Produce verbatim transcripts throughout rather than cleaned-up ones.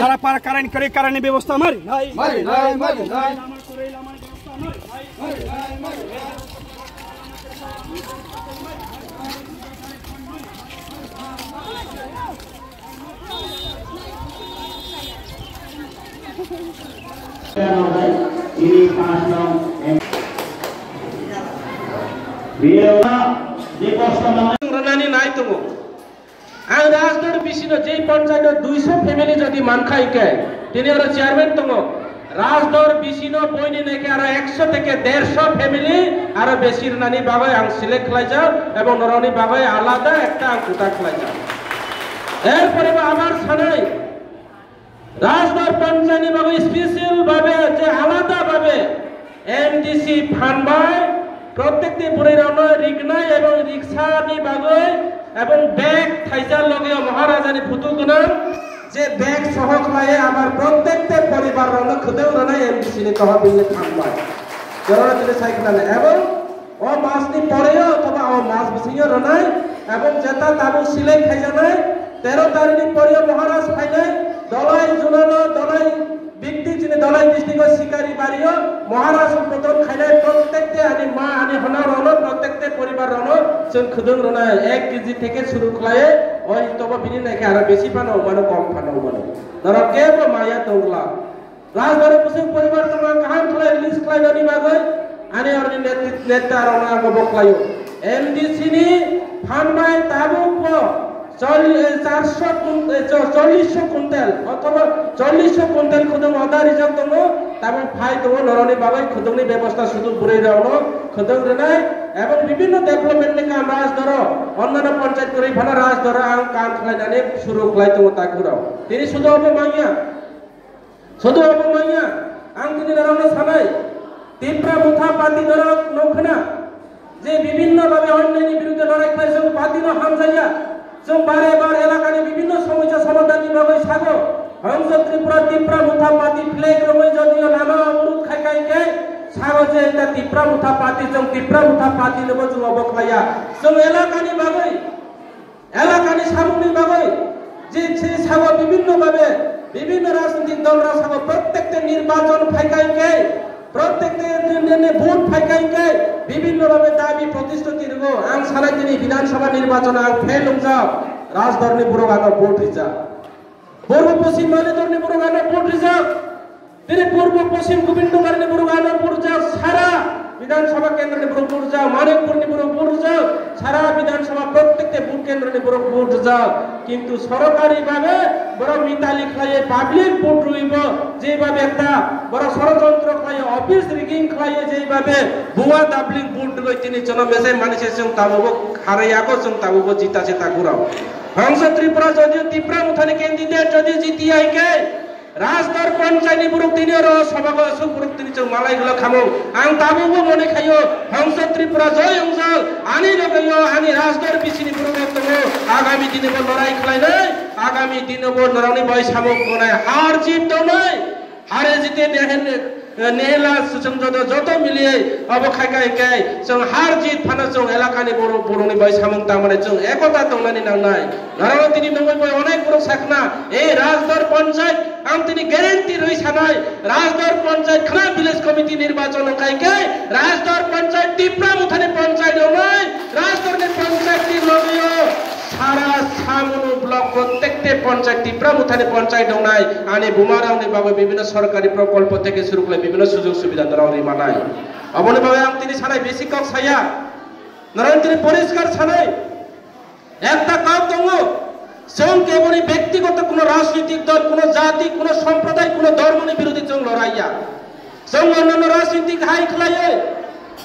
তারা পারা কারেন্ট করে কারেন্টের ব্যবস্থা মারি। Rwnani nai tongo. Ang Rajdor bisino jei panchayat duiso family jodi mankha hingkhe, tini oro chairman tongo. Rajdor bisino boini naikhe aro ekso theke derso family aro besi rwnani bagwi ang select khlaijak ebong norokni bagwi alada ekta ang quota khlaijak. Erpore bo abar sanai, Rajdor panchayatni bagwi special babe je alada babe M D C phan bai protekti bwrwirokno riknai ebong riksani bagwi ebong bag thaisa logeo Maharajani photo gwnang je bag soho khlaiwi abar protekti poribarrokno khwdwng rwnai M D C ni tohobilni phan bai. Jorano tini sai khwnani ebong o masni poreo othoba o mas bisingo rwnai ebong jeta tabuk select khaijaknai tero tarikni poreo Maharaj phainai Dolai zonalo Dolai bikti chini Dolai district o Sikari bario Maharaj udbodon khainai protekte ani ma ani hona rono protekte poribar rono chwng khwdwng rwnai ek K G theke suru khlai oi tobo bini naikhe aro besi phano mano kom phano mano norok kebo maya tongla. Rajdor bwswk poribar tongma kaham khlai list khlainani bagwi ani oroni neti-, neta rokno ang bo khlaio. M D C ni phan bai tabuk bo chol-, eh, charso kun-, eh, cho-, chollish so kuntel othoba chollish so kuntel khudung oda rijak tongo, tabuk phai tongo noroni bagwi khudungni bebosta sudu bwrwi rokno khudung rwnai ebong bibinno development ni kam Rajdoro onnano panchayat kwrwi phano Rajdoro ang kam khlainani suru khlai tongo takhurok. Tini sudu obo manya. Sodo obo manya, ang tini norokno sanai, Tipra Motha Party norok nukkhna je bibinno babe onyaini birudhe lorai khlai chwng party no hamjaya, chwng bare bar elakani bibinno somosya somadhanni bagwi sago, Hongso Tripura Tipra Motha Party flag rwngwi jodio lama oborod khai khai khe sago je ta Tipra Motha Party chwng Tipra Motha Party nobo chwng obo khlaiya, chwng elakani bagwi Elakani samungni bagwi je se sago bibinno babe bibinno rajnitik dol rok sago prottekte nirbachon phaikha hingkhe prottekte nini vote phaikha hingkhe bibinno babe dabi protisthuti rwgo. Ang sanai tini Bidhan Sabha nirbachon ang fail wngjak, Rajdorni borok ano vote rijak. Purbo Poschim Mani Dorni borok ano vote rijak. Tini Purbo Poschim Gobindo Garni borok ano vote rijak. Sara Bidhan Sabha Kendroni borok vote rijak. Manikpurni borok vote rijak. Sara Bidhan Sabha prottekte vote kendroni borok vote rijak. Kintu sorokari babe borok mitali khlaiye public vote rwibo je babe ekta borok sorojontro khlaiye office rigging khlaiye je babe bua doubling vote rwgwi tini jono mesai manise chwng tabubo kharwi yago chwng tabubo jita se takhurok. Hongso Tripura jodi Tipra Mothani candidate jodi jitiya hingkhe Rajdor Panchayatni borok tini oro sobago aswk borok tini chwng malai glak khamung. Ang tabukbo mone khaio Hongso Tripura joi wngjak ani logeyo ani Rajdor bisini borok rok tongo. Agami dini bo lorai khlainai, agami dini bo norokni bai samung tongnai, har jit tongnai. Hare jite nehen Nehela chwng joto, joto miliye obo khai khai khai chwng har jit phano chwng elakani borok, borokni bai samung tangmani chwng ekota tongnani nangnai. Norok tini nungwi bai onek borok sakna, e Rajdor Panchayat, ang tini guarantee rwi sanai, Rajdor Panchayat khna village committee nirbachon wngkhai khe, Rajdor Panchayat Tipra Mothani Panchayat wngnai, Rajdorni Panchayatni logio Sara Samunu block prottekte panchayat Tipra Mothani panchayat dongnai ani bumarokni bagwi bibinno sorkari prokolpo theke suru khlai bibinno sujog subida norok rimanai. Aboni bagwi ang tini sanai besi kok saya. Norok tini poriskar sanai. Ekta kok tongo. Chwng keboni bektigoto kuno rajnitik dol, kuno jati, kuno somproday, kuno dhormoni birodhi chwng lorai ya. Chwng onnono rajnitik hai khlaiwi,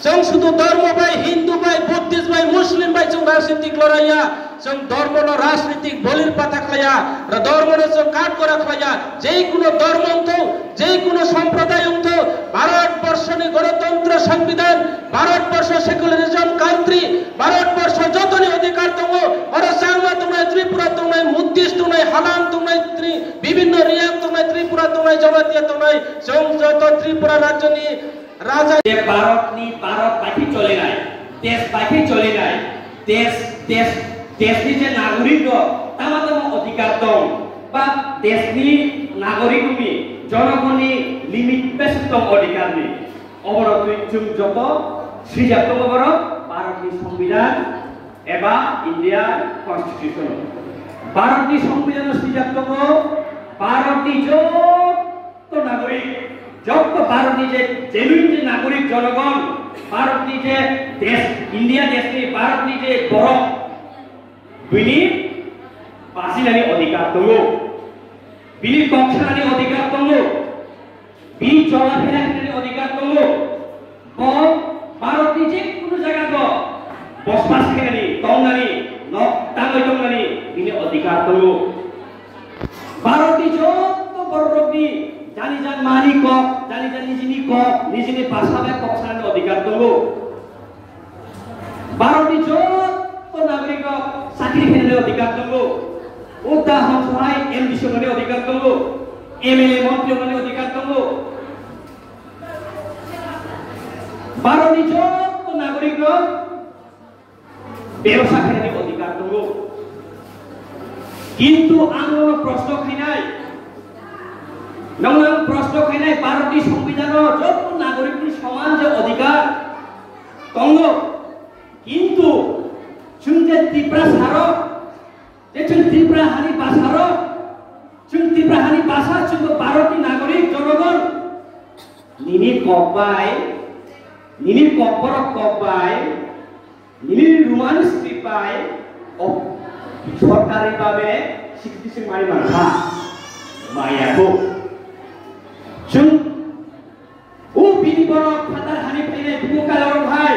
chwng sudu dhormo bai, Hindu bai, Buddhist bai, Muslim bai chwng rajnitik loraiya, chwng dhormono rajnitik bolir pata khlaiya, ro dhormono chwng kat gora khlaiya, jei kuno dhormo wngthok, jei kuno somproday wngthok, Bharat Borshoni Ganatantro Songbidan, Bharat Borsho secularism country, Bharat Borsho jotoni odhikar tongo, oro Changma tongnai, Tripura tongnai, Buddhist tongnai, Halam tongnai, Tri-, bibinno Reang tongnai, Tripura tongnai, Jamatia tongnai, chwng joto Tripura rajyoni raja. Je Bharatni, Bharat baikhe cholinai, desh baikhe cholinai, desh, desh, deshni je nagorik rok tama tama odhikar tong, Ba deshni nagorikni, jonogonni limit besi tong odhikarni. Oborok twi chwng joto swijak tongo borok Bharatni Songbidan eba India Constitution. Bharatni Songbidan swijak tongo Bharatni joto nagorik, joto Bharatni je genuine je nagorik jonogon, Bharatni je desh, India deshni Bharatni je borok, bini bachinani odhikar tongo, bini kok sanani odhikar tongo, bini chola phela khainani odhikar tongo. Bo Bharatni je kunu jaga go bosbas khainani, tongnani, nok tangwi tongnani bini odhikar tongo. Bharatni joto bororokni jani jan mani kok, jani jan nijini kok, nijini basa bai kok sanani odhikar tongo. Bharatni joto nagorik rok chakri khainani odhikar tongo. Udahoron hai M D C wngnani odhikar tongo, M L A montri wngnani odhikar tongo. Bharatni joto nagorik rok bebsa khainani odhikar tongo. Kintu ang nono proshno khainai, nono ang proshno khainai, Bharatni Songbidanno joto nagorikni soman je odhikar tongo, kintu chwng je Tiprasarok, je chwng Tripura hani basarok, chwng Tripura hani basa, chwngbo Bharatni nagorik jonogon, nini kok bai, nini kokborok kok bai, nini Roman script bai, o sorkari babe sikiti sing mai mankha, maya ko. Chwng o bini borok phatar hani phainai bumo kalarok hai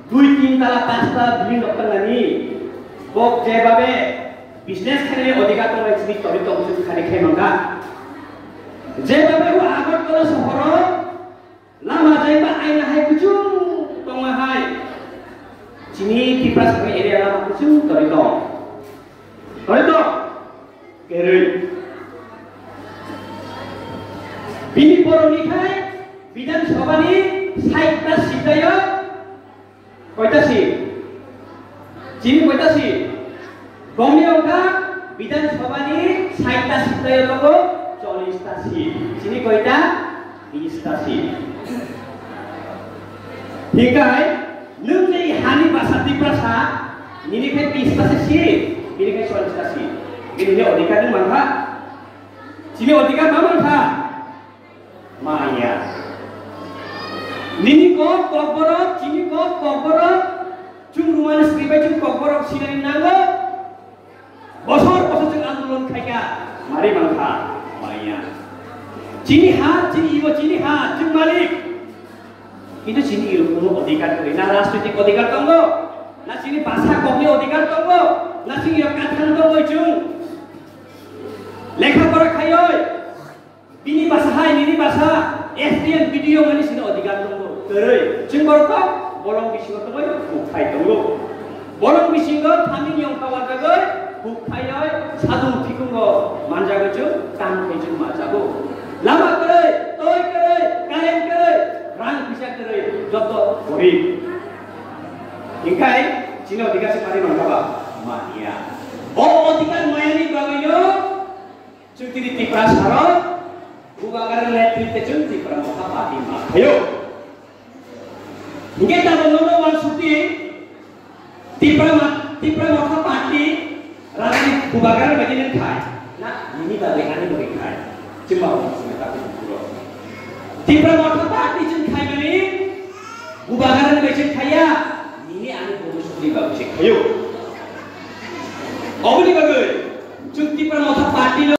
dui tin tala, panch tala building rok tangnani, kok je babe business khainani odhikar tongnai chini tori tong chwng khani khai mankha. Je babe o Agartala sohoro lama jaiba aina hai kuchung tongma hai. Chini Tiprasani area lama kuchung tori tong. Tori tong. Kerwi. Bini borokni khai Bidhan Sabhani saitta sitayo koita seat? Chini koita seat? Gomni wngkha Bidhan Sabhani saitta sitayo tongo chollish ta seat. Chini koita? Bish ta seat. Hikai nwng je hani basa Tiprasa, nini khai bish ta seat, bini khai chollish ta seat. Bini odhikar nwng mankha? Chini odhikar ma mankha? Maya. Nini kok kokborok, chini kok kokborok, chwng Roman script bai chwng kokborok sinani nango. Bosor bosor chwng andolon khaikha, mari mankha, maya. Chini ha, chini ego, chini ha, chwng malik. Kintu chini ego kuno odhikar kwrwi, na rajnitik odhikar tongo, na chini basa kokni odhikar tongo, na chini ego kathang tongo chwng. Lekha pora khaioi. Bini basa hai, nini basa, S D M, B D O mani sini odhikar tongo. Kwrwi, chwng borok to bolong bisingo tongwi bukthai tongo. Bolong bisingo thaming yong tawar jagoi bukthai oi sadung thikungo manjagoi chwng, kam khai chwng manjago. Lama kwrwi, toi kwrwi, current kwrwi, rang pisa kwrwi, joto gorib. Hinkhe chini odhikar se mari mankha ba? Manya. O odhikar mayani bagwino Chwng tini Tiprasarok Bubagrani netrite chwng Tipra Motha Party ma phaio. Hinkhe tabuk nono uansukdi Tipra ma-, Tipra Motha Party rani Bubagrani bagwi nang khai. Na nini bagwi ani bagwi khai. Chwng ma uansukna tabuk buro. Tipra Motha Party chwng khaimani Bubagrani bai chwng khaiya, nini ani bhobishyotni bagwi se khaio. Oboni bagwi chwng Tipra Motha Party no